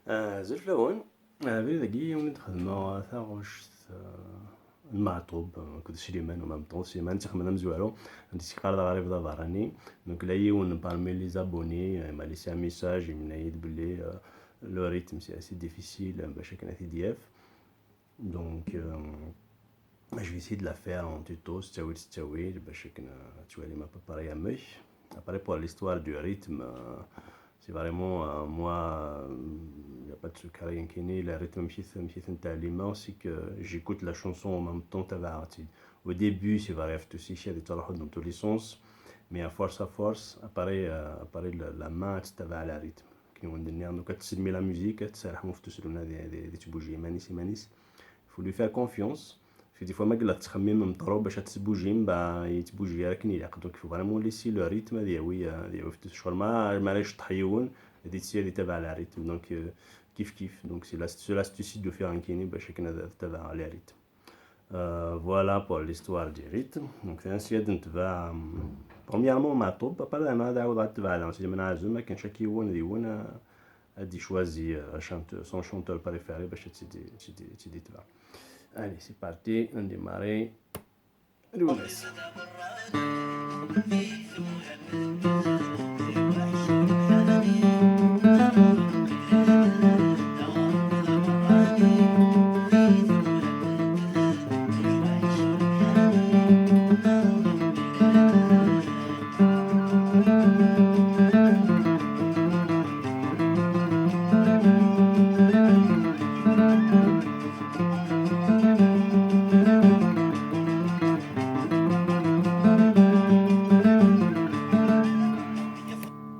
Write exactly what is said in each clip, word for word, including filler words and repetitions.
Azul fell-awen. Abrid-agi i wen-d-xedmeɣ taɣect, euh, n Meɛṭub, euh, akked Sliman, u Meɛṭub Sliman, ttixemmen amezwaru, anda i s-yeqqar d aɣrib d abeṛṛani. Donc, la yiwen parmi les abonnés, euh, ma laissé un message, yenna-yi-d belli, euh, le rythme, c'est assez difficile, euh, bac akken ad t-id-yaf. Donc, euh, je vais essayer de la faire en tuto, s ttawil, s ttawil, bac akken, euh, ad twalim à peu près amek. Après, pour l'histoire du rythme, euh, c'est vraiment, euh, moi, il n'y a pas de secret, nekkini, le rythme, amek i t-, amek i t-ttɛellimeɣ, c'est que j'écoute la chanson en même temps, tabaɛet. Au début, c'est vrai, tout ça, il y a des dans tous les sens, mais à force, à force, après, euh, après, la, la main, elle travaille le rythme. Akken i wen-d-nniɣ, donc, ad tessedmi la musique, ad tserrḥem ɣef uselmed, ad, ad, ad yettbuji iman-is, iman-is. Faut lui faire confiance. Parce que des fois, ma yella tettxemmimem trop bac ad tesbujim, ba, yettbuji ara akken ilaq. Donc, il faut vraiment laisser le rythme ad yawi, euh, ad yawi ɣef ccɣel. Ma, ma ara iceṭṭeḥ yiwen, ad yettsi ad itabaɛ le rythme. Donc, euh, kif kif. Donc, c'est l'ast-, c'est l'astuce de faire nekkini bac akken ad, ad tabaɛeɣ le rythme. Euh, voilà pour l'histoire du rythme. Donc, c'est ainsi ad ntabaɛ, euh, premièrement, Meɛṭub, après, ad ɛawdeɣ ad tabaɛeɣ daɣen Sliman Ɛazem, akken chaque yiwen d yiwen, euh, ad d-ichoisi, euh, chanteur, son chanteur préféré bac ad tt-id-, tt-id-, tt-id-itbaɛ. Allez, c'est parti, on démarre. Lunes.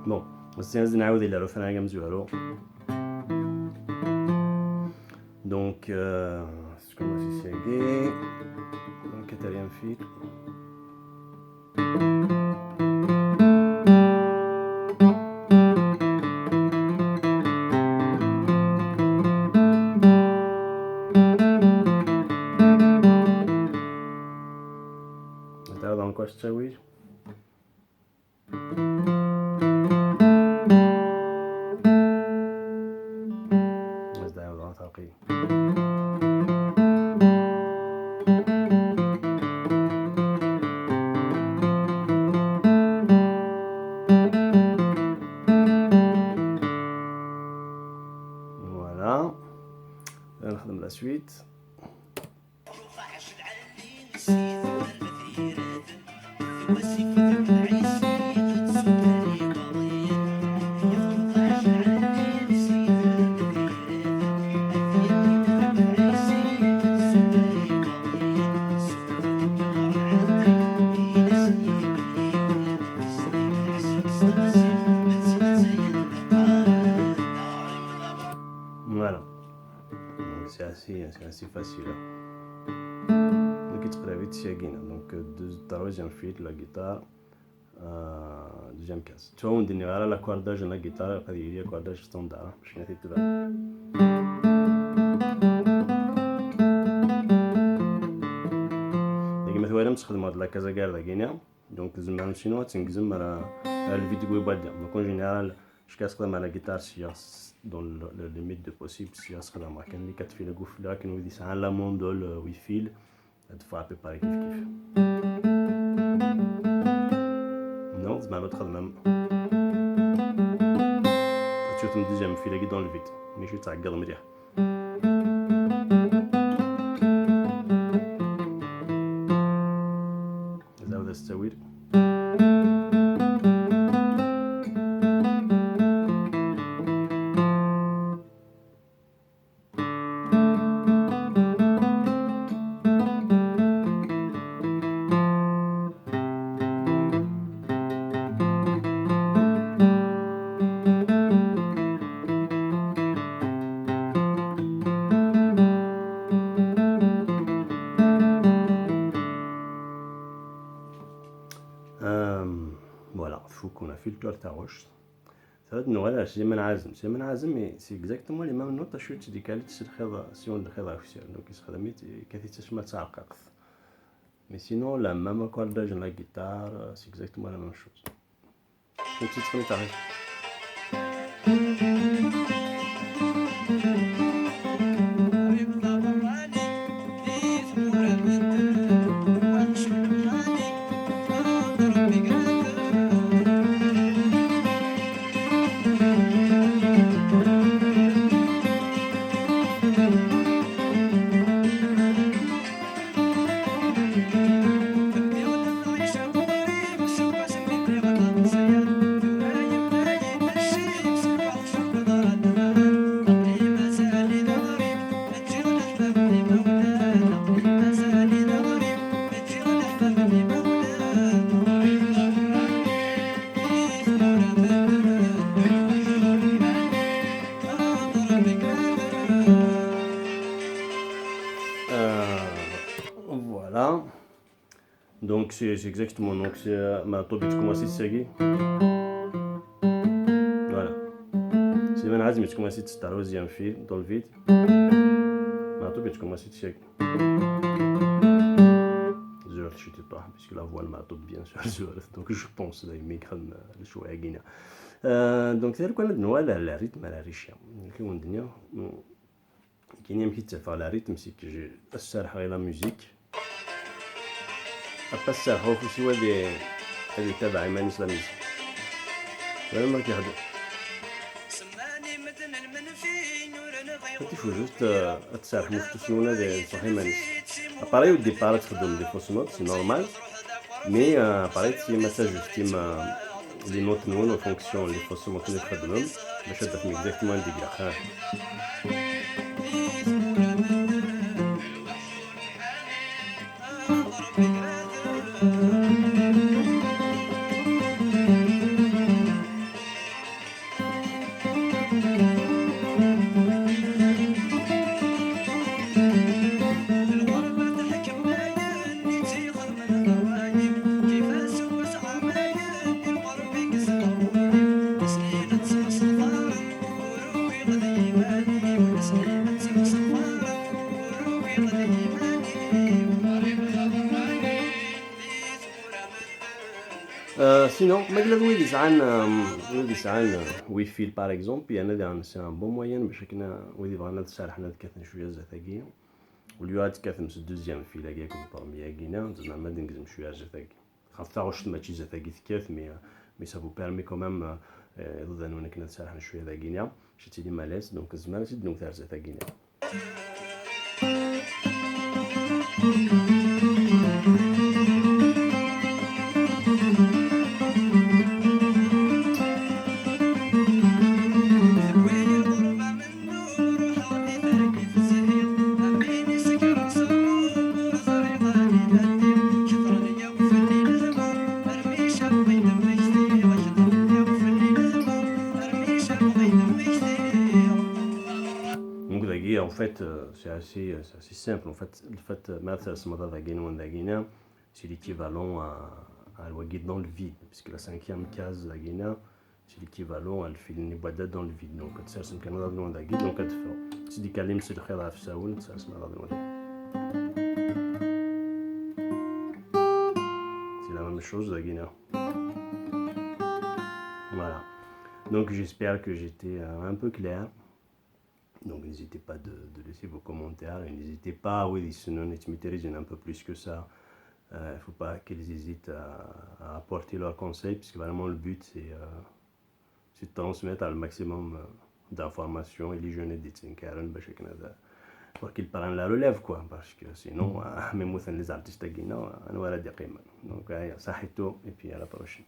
Bon, ɣas ad nɛawed i lerufan-agi amezwaru. Donc, euh, c'est comme si c'est gay. Donc, quatrième fil. Attends, dans quoi je suis, oui. Let's dive down, okay. Voilà. نخدم la suite. Voilà. Donc c'est assez, c'est assez facile, hein. Donc, yettqerrib-it syagina. Donc, euh, deux, troisième fil, la guitare, euh, deuxième case. Tu vois, on dirait là, l'accordage de la guitare, après, il y a l'accordage standard, hein. Je suis là. Dagi ma twalam, sxedmeɣ-d la case agar dagini. Donc, tzemrem sinon ad tengzem ar, ar le vidéo iwedda. Donc, en général, je casse la guitare si dans le, le limite de possible, si je serai dans ma canne, les quatre fils à gouffre, là, qui nous dit ça, la mandole, euh, huit fils, ad frappe par kif kif. Non, c'est mal autre même. Tu as ton deuxième fil qui est dans le vide, mais je t'ai gardé. Zɛawed ad s-ttawil. Euh, voilà, tfuk, on a fait le tour de ta roche. Tura ad nuɣal ar Sliman Ɛazem. Sliman Ɛazem, i-, c'est exactement les mêmes notes, acu yettdikali-tt s lxiḍ, s yiwen n lxiḍ akessar. Donc, yessexdem-itt, yekkat-itt acma d taɛerqaqt. Mais sinon, la même accordage de la guitare, c'est exactement la même chose. Une petite remise à rythme. Donc c'est c'est exactement, donc c'est euh, Maɛṭub yettkumasi d tagi. Voilà. Sliman Ɛazem yettkumasi d troisième fil dans le vide. Maɛṭub yettkumasi d tagi. Zuret ciṭuḥ, parce que la voix n Maɛṭub bien sûr zuret. Donc je pense d ayen i yexdem euh, lecɣal-agi. Euh, donc c'est-à-dire qu'on a de Noël à la rythme à la riche. Kien amek i ttafeɣ la rythme, c'est que j'ai serrḥeɣ i la musique. Après serrḥeɣ ufus-iw ad i- ad itabaɛ iman-is la musique. Wala ma k-yexdem. Il faut juste euh, ad tserrḥem ufus-nwen ad iṣeḥ iman-is. Appareil au départ ad txedmem des fausses notes, c'est normal. Mais euh, appareil si ma tajustim euh, les notes-nwen en fonction les fausses notes i txedmem, bac ad tafem exactement anda i ilaq. Euh, sinon, ma yella d wid yesɛan, euh, wid yesɛan euh, wi fil par exemple, yerna diɣen c'est un bon moyen bac akken euh, wid yebɣan ad serrḥen ad kkaten cwiya zdat-agi. Au lieu ad tekkatem s deuxième fil-agi akked premier-agi-na, tzemrem ad d-tgezmem cwiya zdat-agi. Xaṭ taɣect mačči zdat-agi tekkat, mais, euh, mais ça vous permet quand même euh, iḍudan-nwen akken ad serrḥen cwiya dagi-na, bac ad tilim à l'aise, donc tzemrem ad tt-id-tnewwtem ar zdat-agi-na. Donc dagi, en fait, euh, c'est assez, euh, c'est assez simple. En fait, le fait, euh, ma tsersemt dagi-na, c'est l'équivalent à, à wagi dans le vide, puisque la cinquième case dagi-na, c'est l'équivalent à le fil n iwedda dans le vide. Donc, ad tsersem kan aḍad-nwen dagi, donc ad teffeɣ. Ad tt-id-ikalim s lxir ɣef usawen, ad tsersem aḍad-nwen dagi. C'est la même chose dagi-na. Voilà. Donc, j'espère que j'étais euh, un peu clair. Donc n'hésitez pas de, de laisser vos commentaires et n'hésitez pas, oui, sinon, un peu plus que ça. Euh, il ne faut pas qu'ils hésitent à, à apporter leurs conseils, puisque vraiment le but, c'est euh, c'est de transmettre le maximum euh, d'informations et les jeunes de Tsinkaran, pour qu'ils prennent la relève, quoi, parce que sinon, euh, même les artistes, donc, euh, ça, et puis à la prochaine.